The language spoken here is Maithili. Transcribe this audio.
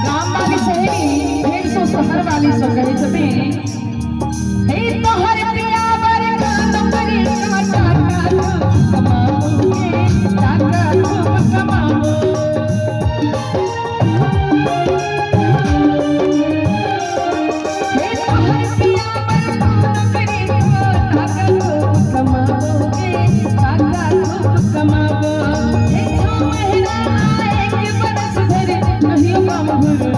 गाम वाली सहेली फेर सो शहर वाली सो कहै छथिन, हे तोहर पिया बड़ नौकरी टाका खूब कमाबो, टाका खूब कमाबो। हे तोहर पिया बड़ नौकरी टाका खूब कमाबो, टाका खूब कमाबो। हे 6 महीना एक बरस धरि कहियो गाम घुर।